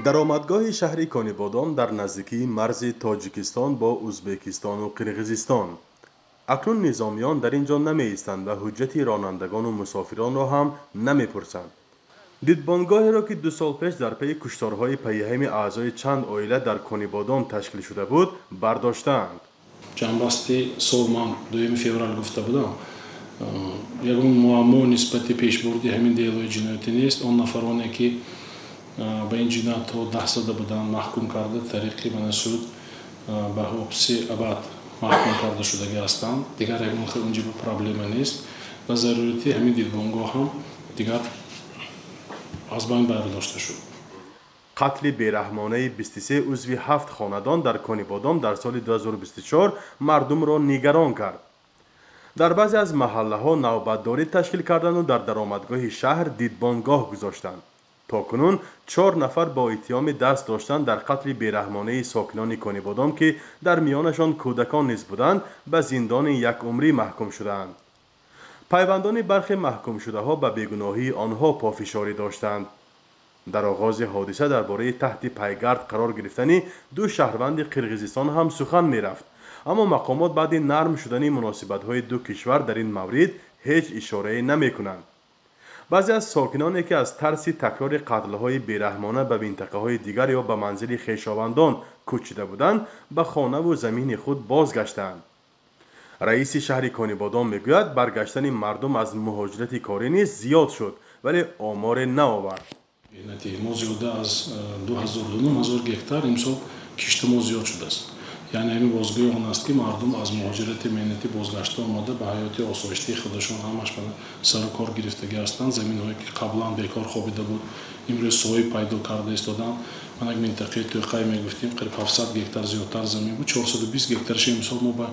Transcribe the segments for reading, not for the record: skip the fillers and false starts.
Даромадгоҳи шаҳри Конибодом дар наздикии марзи Тоҷикистон бо Узбекистону Қирғизистон. Акнун низомиён дар ин ҷо намеистанд ва ҳуҷҷати ронандагону мусофиронро ҳам намепурсанд. Дидбонгоҳеро, ки 2 сол пеш дар пайи кушторҳои пайҳами аъзои чанд оила дар Конибодом ташкил шуда буд, бардоштаанд. Ҷамъбасти сол ман 2 феврал гуфта будам, ягон муаммо нисбати пешбурди ҳамин делои ҷиноятӣ нест. Он нафароне, ки ба ин ҷиноятҳо даст зада буданд, маҳкум карда, тариқи мана суд ба ҳабси абад маҳкум карда шудагӣ ҳастанд. Дигар ягон унҷиба проблема нест ва зарурати ҳамин дидбонгоҳ ҳам дигар аз байн бардошта шуд. Қатли бераҳмонаи 23 узви ҳафт хонадон дар Конибодом дар соли 2024 мардумро нигарон кард. Дар баъзе аз маҳаллаҳо навбатдорӣ ташкил карданду дар даромадгоҳи шаҳр дидбонгоҳ гузоштанд. То кунун чор нафар бо иттиҳоми даст доштан дар қатли бераҳмонаи сокинони Конибодом, ки дар миёнашон кӯдакон низ буданд, ба зиндони якумрӣ маҳкум шудаанд. Пайвандони бархе маҳкумшудаҳо ба бегуноҳии онҳо пофишорӣ доштанд. Дар оғози ҳодиса дар бораи таҳти пайгард қарор гирифтани ду шаҳрванди Қирғизистон ҳам сухан мерафт, аммо мақомот баъди нарм шудани муносибатҳои ду кишвар дар ин маврид ҳеҷ ишорае намекунанд. Баъзе аз сокиноне, ки аз тарси такрори қатлҳои бераҳмона ба минтақаҳои дигар ё ба манзили хешовандон кӯчида буданд, ба хонаву замини худ бозгаштаанд. Раиси шаҳри Конибодом мегӯяд, баргаштани мардум аз муҳоҷирати корӣ низ зиёд шуд, вале оморе наовард. Мо зиёда аз 2000 гектар имсол кишти мо зиёд шудааст. Яъне ҳамин бозгӯи он аст, ки мардум аз муҳоҷирати меҳнатӣ бозгашта омада, ба ҳаёти осоиштаи худашон ҳамаш сару кор гирифтагӣ ҳастанд. Заминҳое, ки қаблан бекор хобида буд, имрӯз соҳиб пайдо карда истоданд. Ман як минтақаи Тӯқай мегуфтем, қариб 700 гектар зиёдтар замин буд, 420 гектарашо имсол мо ба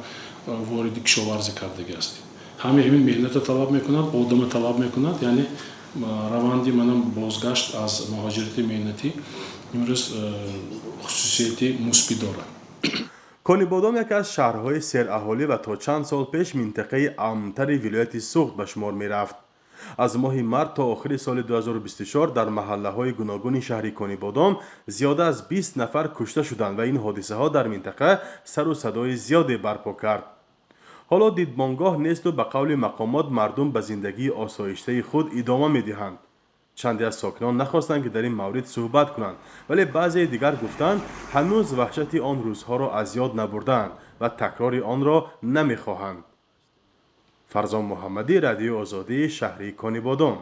вориди кишоварзӣ кардагӣ ҳастем. Ҳамаи ҳамин меҳната талаб мекунад, одама талаб мекунад. Яъне раванди манам бозгашт аз муҳоҷирати меҳнатӣ имрӯз хусусияти мусбӣ дорад. Конибодом яке аз шаҳрҳои сераҳолӣ ва то чанд сол пеш минтақаи амнтари вилояти Суғд ба шумор мерафт. Аз моҳи март то охири соли 2024 дар маҳаллаҳои гуногуни шаҳри Конибодом зиёда аз 20 нафар кушта шуданд ва ин ҳодисаҳо дар минтақа сару садои зиёде барпо кард. Ҳоло дидбонгоҳ несту, ба қавли мақомот, мардум ба зиндагии осоиштаи худ идома медиҳанд. Чанде аз сокинон нахостанд, ки дар ин маврид суҳбат кунанд, вале баъзеи дигар гуфтанд, ҳанӯз ваҳшати он рӯзҳоро аз ёд набурдаанд ва такрори онро намехоҳанд. Фарзон Муҳаммадӣ, Радиои Озодӣ, шаҳри Конибодом.